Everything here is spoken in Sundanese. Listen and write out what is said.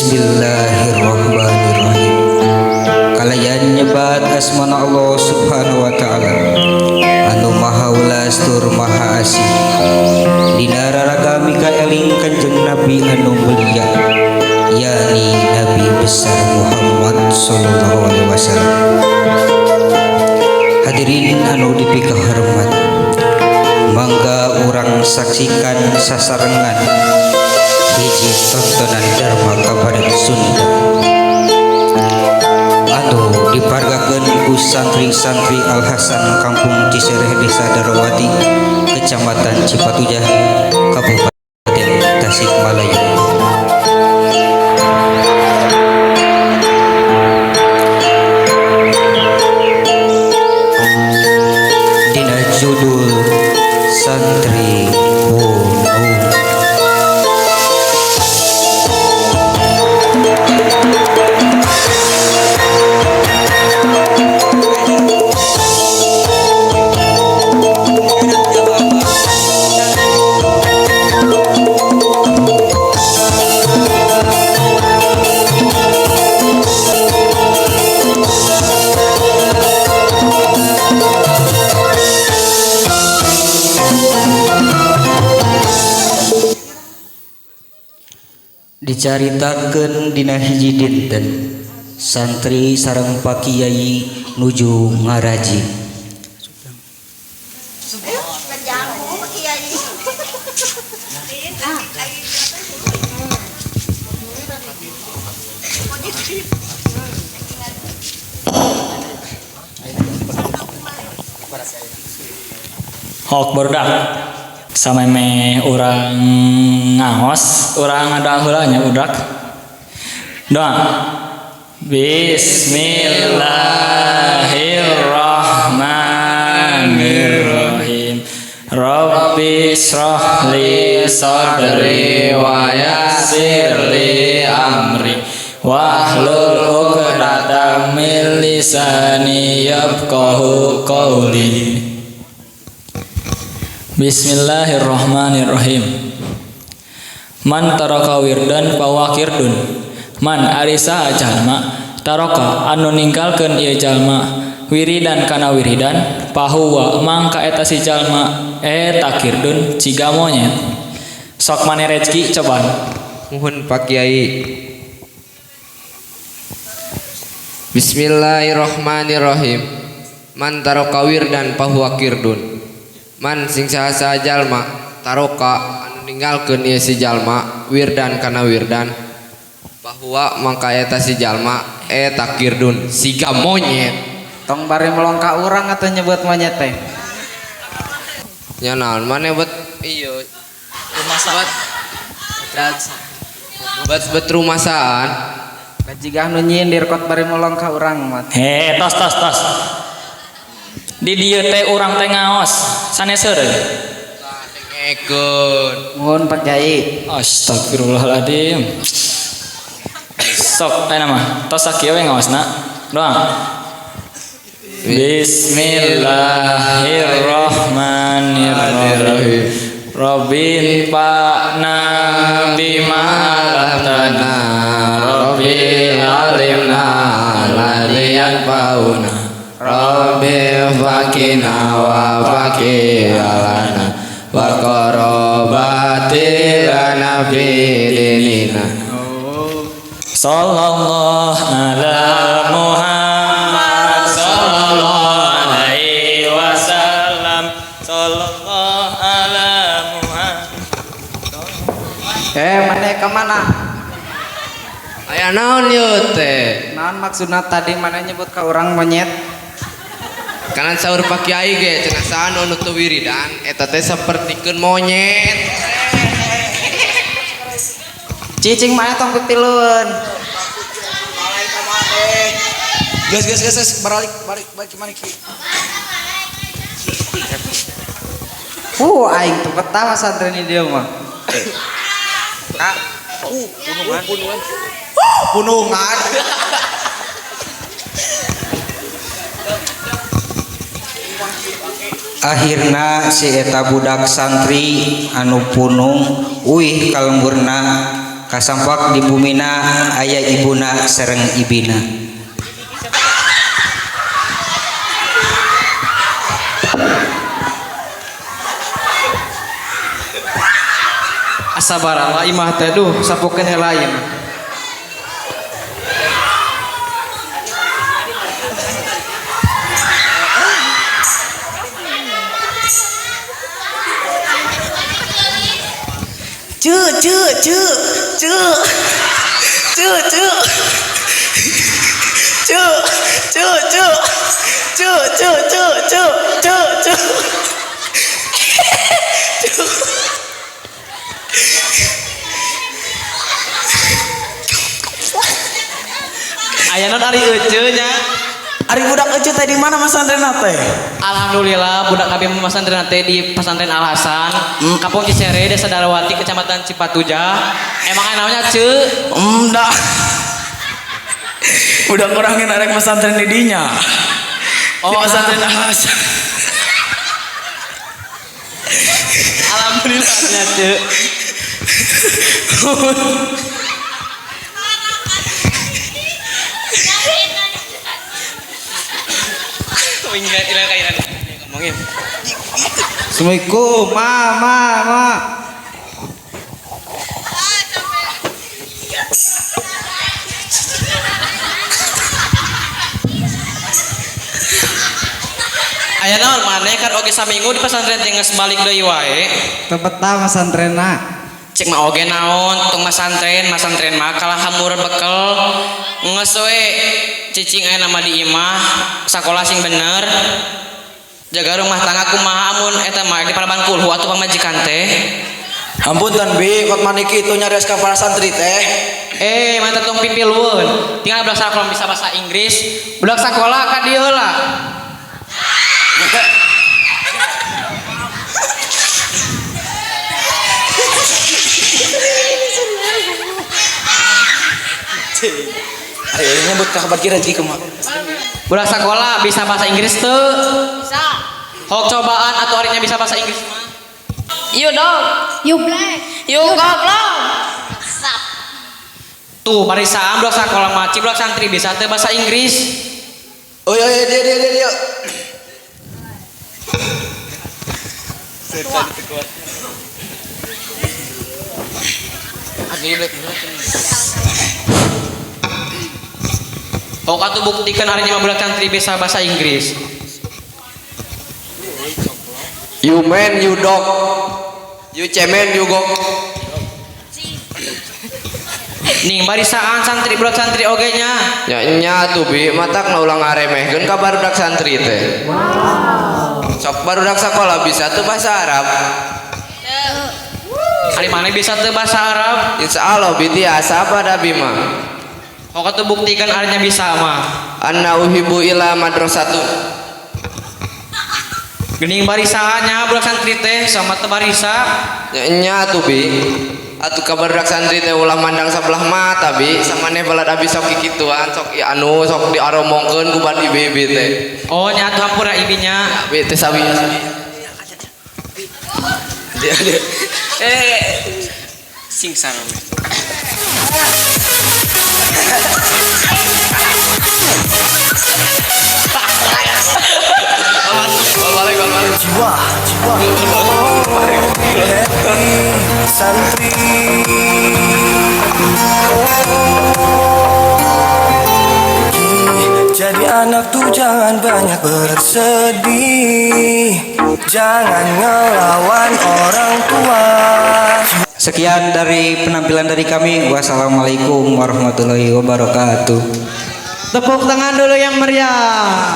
Bismillahirrahmanirrahim. Kalayan nyebat asmana Allah Subhanahu wa taala anu maha welas tur maha asih. Dina raraga mika eling Kanjeng Nabi anu mulia, yakni Nabi besar Muhammad sallallahu alaihi wasallam. Hadirin anu dipikahormat, mangga urang saksikan sasarengan hiji tontonan Dharma Kabaret Sunda anu dipargakeun ku santri-santri Al Hasan Kampung Cisereh Desa Darawati, Kecamatan Cipatujah, Kabupaten Tasikmalaya. Dina judul Santri Punung. Dicaritakeun dina hiji dinten santri sareng Pak Kiai nuju ngaraji. Hok barudak sameme urang ngaos, urang ngadoa heula nya budak. Doa. Bismillahirrahmanirrahim. Rabbi shrah li sadri wa yassir li amri wahlul 'uqdatam min lisani yafqahu qawli. Bismillahirrahmanirrahim. Man taraka wirdan fawakirdun. Man ari saha jalma taraka anu ninggalkeun ieu jalma wiridan kana wiridan pahuwa mangka eta si jalma eta kirdun ciga monyet. Sok mane rezeki cobaan. Muhun Pak Kiai. Bismillahirrahmanirrahim. Man taraka wirdan fahuwa kirdun. Man sing saha jalma taroka anu ninggalkeun ieu si jalma wirdan kana wirdan bahwa mangka eta si jalma eta kirdun siga monyet. Tong bari melong ka urang atuh nyebut monyet teh. Nya naon maneh bet ieu rumasaan. Bet rumasaan. Bajigah nu nyindir kot bari melong ka urang mah. He tos tos tos. Di dieu teh urang teh ngaos sanes heureuy. Dengekeun. Nuhun Pak Kiai. Astagfirullahaladzim. Sok aya mah tos sakieu we ngaosna. Doa. Bismillahirrahmanirrahim. Rabbin fa'na bima 'allamtana Rabbi alimna lalian fauna Rabbi fakina wa fakilana wa qarabati lana fi dinina. Sallallahu ala Muhammad sallallahu alaihi wasallam. Sallallahu ala Muhammad. Maneh ka mana? Aya naon ieu teh? Naon maksudna tadi maneh nyebut ka urang monyet? Kanan sahur Pak Kiai ge cenah saha nu teu wiridan eta teh sapertikeun monyet. Cicing maneh tong pipilueun. Geus geus geus balik balik balik mana ki? Aing tuh betah santri di dieu mah. Kak, punungan. Punungan. Akhirna si eta budak santri anu punung uih ka lemburna Kasampak di bumina aya ibuna sareng ibina. Asa barala imah teh duh sapokeun heula ieu mah. Cu cu cu cu cu cu cu cu cu cu cu cu cu cu cu cu. Aya naon ari eceu nya? Ari budak eceu teh di mana masantrenna teh? Alhamdulillah budak abi mah masantrenna teh di Pesantren Al Hasan, Kampung Cisere, Desa Darawati, Kecamatan Cipatujah. Emang aya naonnya ceu? Enggak. Budak urang ge arek masantren di dinya. Di Oh, pesantren Al Hasan. Alhamdulillah nya ceu. Ngomongin. Assalamualaikum, ma ma ma. Aya naon maneh kan oge saminggu di pesantren teh geus balik deui wae. Tepeta masantrenna. Cek mah oge naon tong masantren, masantren mah kalah hamur bekel. Geus we cicing aya nama di imah, sakola sing bener. Jaga rumah tangga kumaha amun eta mah di paraban kulhu atuh pamajikan teh. Hampun bi, kot maniki itu nyarios ka para santri teh. Mantap tong pipilueun. Tinggal budak sakola bisa bahasa Inggris, budak sakola ka dieu heula. Ayo nyebut ka kabar kira rezeki kumaha. Budak sakola bisa bahasa Inggris teu? Bisa. Hok cobaan atau harinya bisa bahasa Inggris mah? You dog. You black. You goblok. Sap. Tuh barisaan budak sakola mah cik budak santri bisa teu bahasa Inggris. Oh iya iya dia dia dia dia. Hok atuh buktikan harinya mah budak santri bisa bahasa Inggris. You man, you dog. You cemen, you gok. Nih barisaan santri budak santri oge nya. Ya nya atuh bi, matak na ulah ngaremehkeun ka barudak santri teh. Sok barudak sakola bisa tuh bahasa Arab. Ari maneh bisa teu bahasa Arab? Insya Allah bi tiasa pada bi mah. Hok atuh buktikan harinya bisa mah. Anna uhibbu ila madrasatu. Gening barisaannya budak santri teh sama teu barisa. Ya nya atuh bi. Atuh ka barudak santri teh ulah mandang sebelah mata bi, samaneh balad abi sok kikituan, sok i anu sok diaromongkeun ku ban ibi-ibi teh. Oh nya atuh hampura ibinya. Bi teh sawi. Dia dia. Sing sareng. Balik balik. Jiwa, jiwa, happy santri. Jadi anak tuh jangan banyak bersedih, jangan ngelawan orang tua. Sekian dari penampilan dari kami. Wassalamualaikum warahmatullahi wabarakatuh. Tepuk tangan dulu yang meriah.